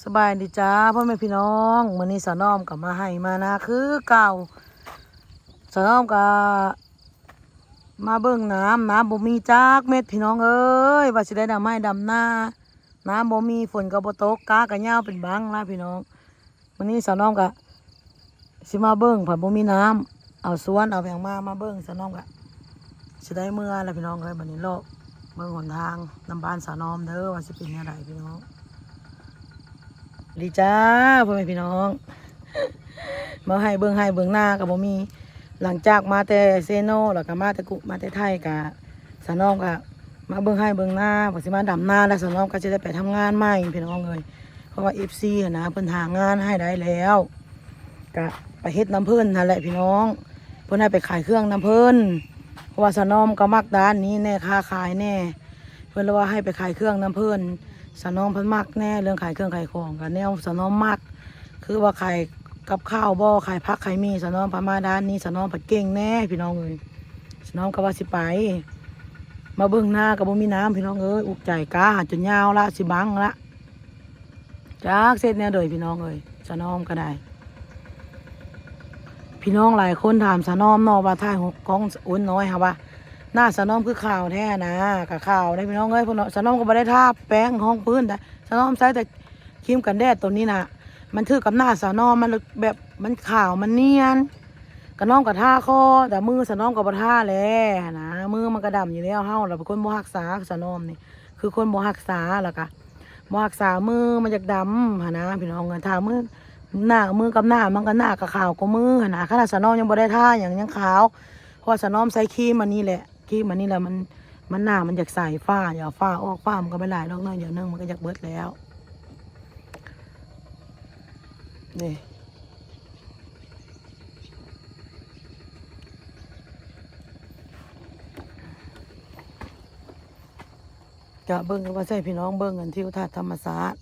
ສະບາຍດີຈ້າພໍ່ແມ່ພີ່ນ້ອງ, ມື້ນີ້ສາວນ້ອມກໍມາໄຮ່ມານາຄືເກົ່າ. ສາວນ້ອມກໍມາເບິ່ງນ້ຳ, ນ້ຳບໍ່ມີຈັກເມັດພີ່ນ້ອງເອີຍ, ວ່າຊິໄດ້ດຳໄຮ່ດຳນາ, ນ້ຳບໍ່ມີ, ຝົນກໍບໍ່ຕົກ, ກ້າກໍຍາວເປັນບັງລະພີ່ນ້ອງ. ມື້ນີ້ສາວນ້ອມກໍຊິມາເບິ່ງ ພັດບໍ່ມີນ້ຳ ເອົາສວນເອົາຫຍັງມາ ມາເບິ່ງ. ສາວນ້ອມກໍຊິໄດ້ເມືອແລ້ວພີ່ນ້ອງເອີຍ, ບັດນີ້ເລາະເບິ່ງຫົນທາງນຳບ້ານສາວນ້ອມເດີ ວ່າຊິເປັນແນວໃດພີ່ນ້ອງ. ດີຈ້າພໍ່ແມ່ພີ່ນ້ອງ, ມາໄຮ່ເບິ່ງໄຮ່ເບິ່ງນາກໍບໍ່ມີ. ຫຼັງຈາກມາແຕ່ເຊໂນ ແລ້ວກໍມາແຕ່ກຸ ມາແຕ່ໄທ ກໍສາວນ້ອມກໍມາເບິ່ງໄຮ່ເບິ່ງນາ, ວ່າຊິມາດຳນາແລ້ວ ສາວນ້ອມກໍຊິໄດ້ໄປທຳງານໃໝ່ພີ່ນ້ອງເອີຍ. ເພາະວ່າເອັຟຊີຫັ້ນນະ ເພິ່ນຫາງານໃຫ້ໄດ້ແລ້ວ ກະໄປເຮັດນຳເພິ່ນຫັ້ນແຫຼະພີ່ນ້ອງ, ເພິ່ນໃຫ້ໄປຂາຍເຄື່ອງນຳເພິ່ນ. ເພາະວ່າສາວນ້ອມກໍມັກດ້ານນີ້ແດ່ ຄ້າຂາຍແດ່, ເພິ່ນລະວ່າໃຫ້ໄປຂາຍເຄື່ອງນຳເພິ່ນ. ສາວນ້ອມເພິ່ນມັກແດ່ເລື່ອງຂາຍເຄື່ອງຂາຍຂອງ, ກະແນວສາວນ້ອມມັກ ຄືວ່າຂາຍກັບຂ້າວບໍ ຂາຍຜັກຂາຍໝີ່. ສາວນ້ອມພັດມາດ້ານນີ້ ສາວນ້ອມພັດເກັ່ງແດ່ພີ່ນ້ອງເອີຍ. ສາວນ້ອມກໍວ່າຊິໄປ ມາເບິ່ງນາກໍບໍ່ມີນ້ຳພີ່ນ້ອງເອີຍ, ອຸກໃຈ ກ້າຈົນຍາວລະ ຊິບັງລະ. ຈັກເຮັດແນວໃດພີ່ນ້ອງເອີຍ, ສາວນ້ອມກໍໄດ້. ພີ່ນ້ອງຫຼາຍຄົນຖາມສາວນ້ອມເນາະ ວ່າຖ່າຍຮູບກ້ອງໂອນນ້ອຍຫັ້ນວ່າ ໜ້າສາວນ້ອມຄືຂາວແທ້ນະ. ກໍຂາວເດ້ພີ່ນ້ອງເອີຍ, ສາວນ້ອມກໍບໍ່ໄດ້ທາແປ້ງຮອງພື້ນນະ, ສາວນ້ອມໃຊ້ແຕ່ຄຣີມກັນແດດໂຕນີ້ນະ. ມັນຖືກກັບໜ້າສາວນ້ອມ, ມັນແບບ ມັນຂາວ ມັນນຽນ. ກະນ້ອມກໍທາຄໍ, ແຕ່ມືສາວນ້ອມກໍບໍ່ທາແຫຼະນະ, ມືມັນກໍດຳຢູ່ແລ້ວ. ເຮົາລະເປັນຄົນບໍ່ຮັກສາ, ສາວນ້ອມນີ້ຄືຄົນບໍ່ຮັກສາ, ແລ້ວກະ ບໍ່ຮັກສາມື ມັນຢາກດຳຫັ້ນນະພີ່ນ້ອງເອີຍ. ຖ້າມື ໜ້າ ມືກັບໜ້າ ມັນກໍໜ້າກໍຂາວກວ່າມືຫັ້ນນະ. ຂະໜາດສາວນ້ອມຍັງບໍ່ໄດ້ທາຫຍັງ ຍັງຂາວ, ເພາະວ່າສາວນ້ອມໃຊ້ຄຣີມອັນນີ້ແຫຼະ, ຄຣີມອັນນີ້ແຫຼະ ມັນ ມັນໜ້າມັນຢາກໃສ. ຝ້າ ຢ່າຝ້າອອກ, ຝ້າມັນກໍໄປຫຼາຍດອກ, ໜ້ອຍດຽວໜຶ່ງມັນກໍຢາກເບິດແລ້ວເດ້. ກະເບິ່ງວ່າໃຫ້ພີ່ນ້ອງເບິ່ງອັນທິວທັດທຳມະຊາດ,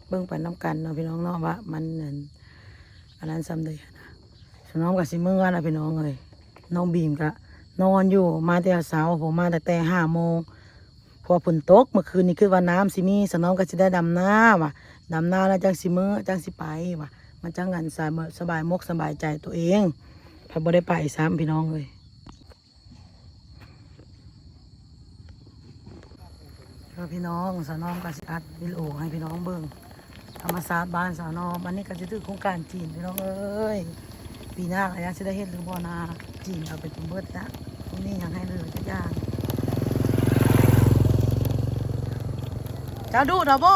ເບິ່ງໄປນຳກັນເນາະພີ່ນ້ອງເນາະ ວ່າມັນອັນ ອັນນັ້ນສ່ຳໃດຫັ້ນນະ. ສາວນ້ອມກໍຊິເມືອລະພີ່ນ້ອງເອີຍ, ນ້ອງບີມກໍນອນຢູ່, ມາແຕ່ເຊົ້າພຸ້ນ, ມາຕັ້ງແຕ່ຫ້າໂມງ ເພາະວ່າຝົນຕົກ. ເມື່ອຄືນນີ້ຄິດວ່ານ້ຳຊິມີ, ສາວນ້ອມກໍຊິໄດ້ດຳນາວ່າ, ດຳນາແລ້ວຈັ່ງຊິເມືອ ຈັ່ງຊິໄປວ່າ, ມັນຈັ່ງອັນສະ ສະບາຍມົກສະບາຍໃຈຕົວເອງ, ພັດບໍ່ໄດ້ໄປຊ້ຳພີ່ນ້ອງເອີຍ. ເອີ ພີ່ນ້ອງ, ສາວນ້ອມກໍຊິອັດວິດີໂອໃຫ້ພີ່ນ້ອງເບິ່ງທຳມະຊາດບ້ານສາວນ້ອມ. ອັນນີ້ກໍຊິຖືກໂຄງການຈີນພີ່ນ້ອງເອີຍ, ປີໜ້າກໍຍັງຊິໄດ້ເຮັດຫຼືບໍ່ນາ, ຈີນເອົາໄປຈົນເບິດລະ, ບໍ່ມີຫຍັງໃຫ້ເຫຼືອຈັກຢ່າງ. ເຈົ້າດູດເອົາໂບ?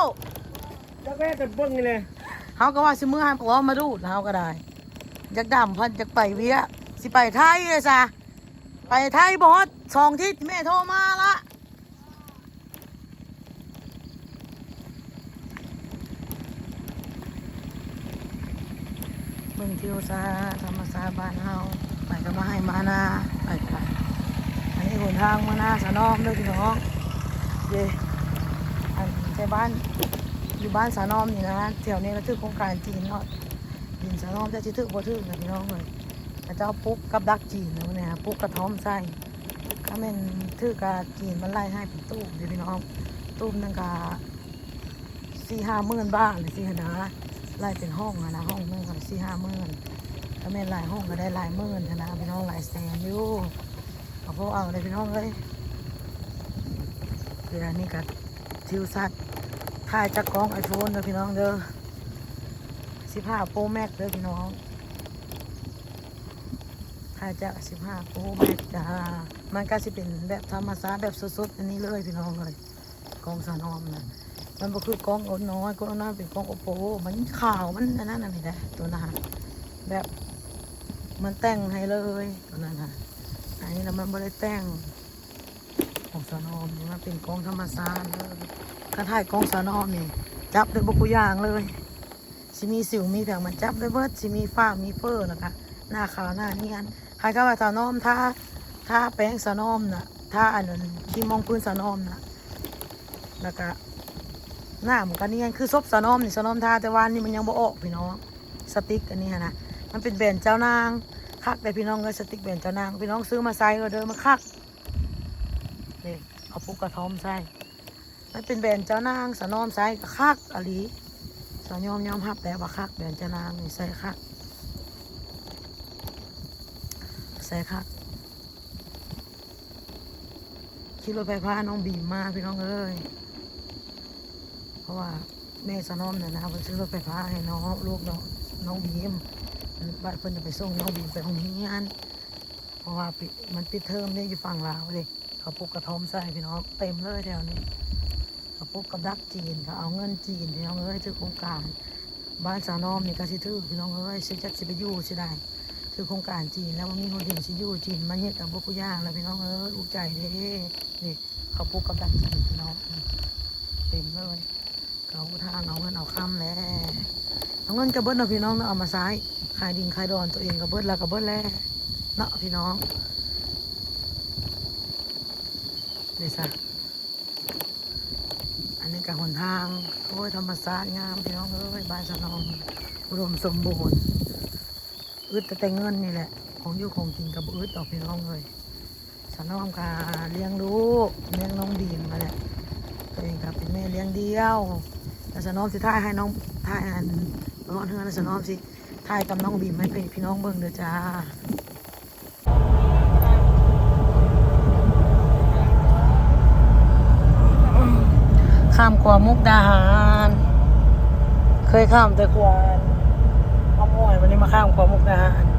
ຈັກແມ່ແຕ່ເບິ່ງນີ້ແຫຼະ. ເຮົາກໍວ່າຊິເມືອໃຫ້ພວກເຮົາມາດູດ, ເຮົາກໍໄດ້ຢາກດຳ ພັດຢາກໄປວຽກ, ຊິໄປໄທເລີຍຊະ. ໄປໄທບໍ່ຮອດສອງທິດ ແມ່ໂທມາລະ. ເບິ່ງທິວຊາດທຳມະຊາດບ້ານເຮົາ, ໄປກໍມາໄຮ່ມານາ, ໄປກໍ ອັນນີ້ຫົນທາງມານາສາວນ້ອມເດີພີ່ນ້ອງເດ້. ອັນແຖວບ້ານ ຢູ່ບ້ານສາວນ້ອມນີ້ນະ, ແຖວນີ້ລະຖືກໂຄງການຈີນເນາະ. ດິນສາວນ້ອມຈັກຊິຖືກບໍ່ຖືກນະພີ່ນ້ອງເອີຍ, ເຂົາເຈົ້າປູກກັບດັກຈີນນະ, ເພິ່ນນະ ປູກກະທ້ອມໃສ່. ຖ້າແມ່ນຖືກກະຈີນມັນໄລ່ໃຫ້ເປັນຕູບເດ້ພີ່ນ້ອງ, ຕູບໜຶ່ງກະສີ່ຫ້າໝື່ນບາດຈັ່ງຊີ້ຫັ້ນນະ, ໄລ່ເປັນຫ້ອງຫັ້ນນະ, ຫ້ອງໜຶ່ງກໍສີ່ຫ້າໝື່ນ, ຖ້າແມ່ນຫຼາຍຫ້ອງກໍໄດ້ຫຼາຍໝື່ນຫັ້ນນະພີ່ນ້ອງ, ຫຼາຍແສນຢູ່. ກໍພໍເອົາເດ້ພີ່ນ້ອງເອີຍ. ເທື່ອນີ້ກໍທິວທັດ ຖ່າຍຈາກກ້ອງໄອໂຟນເດີພີ່ນ້ອງເດີ, ສິບຫ້າໂປຣແມັກເດີພີ່ນ້ອງ, ຖ່າຍຈາກສິບຫ້າໂປຣແມັກຈ້າ. ມັນກໍຊິເປັນແບບທຳມະຊາດ ແບບສົດໆ ອັນນີ້ເລີຍພີ່ນ້ອງເອີຍ. ກ້ອງສາວນ້ອມນະ ມັນບໍ່ຄືກ້ອງໂອນນ້ອຍ, ກ້ອງໂອນນ້ອຍເປັນກ້ອງໂອໂປ, ມັນຂາວ ມັນອັນນັ້ນອັນນີ້ແຫຼະ. ໂຕນັ້ນແບບມັນແຕ່ງໃຫ້ເລີຍ, ໂຕນັ້ນນະ. ອັນນີ້ນະມັນບໍ່ໄດ້ແຕ່ງ. ຂອງສາວນ້ອມນີ້ມັນເປັນກ້ອງທຳມະຊາດເລີຍ. ຄັນຖ່າຍກ້ອງສາວນ້ອມນີ້ ຈັບໄດ້ເບິດທຸກຢ່າງເລີຍ, ຊິມີສິວມີຫຍັງມັນຈັບໄດ້ເບິດ, ຊິມີຝ້າມີເຟີ້ ແລ້ວກະໜ້າຂາວໜ້ານຽນ. ໃຜກໍວ່າສາວນ້ອມ ທາ ທາແປ້ງສາວນ້ອມນະ, ທາອັນນັ້ນຄຣີມຮອງພື້ນສາວນ້ອມນະ, ແລ້ວກະໜ້າມັນກໍນຽນ. ຄືສົບສາວນ້ອມນີ້ ສາວນ້ອມທາແຕ່ວານນີ້ ມັນຍັງບໍ່ອອກພີ່ນ້ອງ. ສະຕິກອັນນີ້ຫັ້ນນະ ມັນເປັນແບຣນເຈົ້ານາງ, ຄັກເດ້ພີ່ນ້ອງເອີຍ. ສະຕິກແບຣນເຈົ້ານາງ ພີ່ນ້ອງຊື້ມາໃຊ້ໂລດເດີ, ມັນຄັກ. ນີ້ ເອົາປູກກະທ້ອມໃສ່, ມັນເປັນແບຣນເຈົ້ານາງ, ສາວນ້ອມໃຊ້ກໍຄັກອີ່ຫຼີ. ສາວຍອມຍອມຮັບແຫຼະວ່າຄັກ ແດນຈະນາງນີ້ໃສ່ຄັກ ໃສ່ຄັກ. ຂີ່ລົດໄຟຟ້ານ້ອງບີມມາພີ່ນ້ອງເອີຍ ເພາະວ່າແມ່ສາວນ້ອມນັ້ນນະ ເພິ່ນຊື້ລົດໄຟຟ້າໃຫ້ນ້ອງ ລູກນ້ອງ ນ້ອງບີມ ເພິ່ນ ເພິ່ນຈະໄປສົ່ງນ້ອງບີມໄປໂຮງຮຽນ ເພາະວ່າປິ ມັນປິດເທີມເດ້ ຢູ່ຝັ່ງລາວເດ້. ເຂົາປູກກະທ້ອມໃສ່ພີ່ນ້ອງ ເຕັມເລີຍແຖວນີ້ ເຂົາປູກກັບດັກຈີນ ເຂົາເອົາເງິນຈີນພີ່ນ້ອງເອີຍ ຖືກໂຄງການ. ບ້ານສາວນ້ອມນີ້ກະຊິຖືກພີ່ນ້ອງເອີຍ ຊິຈັກຊິໄປຢູ່ຊິໄດ້ ຖືກໂຄງການຈີນແລ້ວ ບໍ່ມີຫົວດິນຊິຢູ່ ຈີນມາຍຶດເອົາເບິດຄູ່ຢ່າງແລ້ວພີ່ນ້ອງເອີຍ ອຸກໃຈເດ້. ນີ້ເຂົາປູກກັບດັກຈີນພີ່ນ້ອງ ເຕັມເລີຍ. ເຂົາທາງເອົາເງິນເອົາຄຳແຫຼະ ເອົາເງິນກະເບິດເນາະພີ່ນ້ອງເນາະ ເອົາມາໃຊ້ ຂາຍດິນຂາຍດອນຕົວເອງກະເບິດ ລະກະເບິດແຫຼະເນາະພີ່ນ້ອງ. ນີ້ຊະ ອັນນີ້ກະຫົນທາງ ໂອ້ຍ ທຳມະຊາດງາມພີ່ນ້ອງເອີຍ ບ້ານສາວນ້ອມ ອຸດົມສົມບູນ. ອຶດແຕ່ ແຕ່ເງິນນີ້ແຫຼະ ຂອງຢູ່ຂອງກິນກະບໍ່ອຶດດອກພີ່ນ້ອງເອີຍ. ສາວນ້ອມກະລ້ຽງລູກ ລ້ຽງນ້ອງບີມຫັ້ນແຫຼະ ຕົວເອງກະເປັນແມ່ລ້ຽງດ່ຽວ. ແລ້ວສາວນ້ອມຊິຖ່າຍໃຫ້ນ້ອງ ຖ່າຍອັນ ຮອດເຮືອນແລ້ວ ສາວນ້ອມຊິຖ່າຍກັບນ້ອງບີມໃຫ້ພີ່ນ້ອງເບິ່ງເດີຈ້າ. ຂ້າມຂົວມຸກດາຫານ ເຄີຍຂ້າມແຕ່ຂົວຄຳຫ້ວຍ ວັນນີ້ມາຂ້າມຂົວມຸກດາຫານ.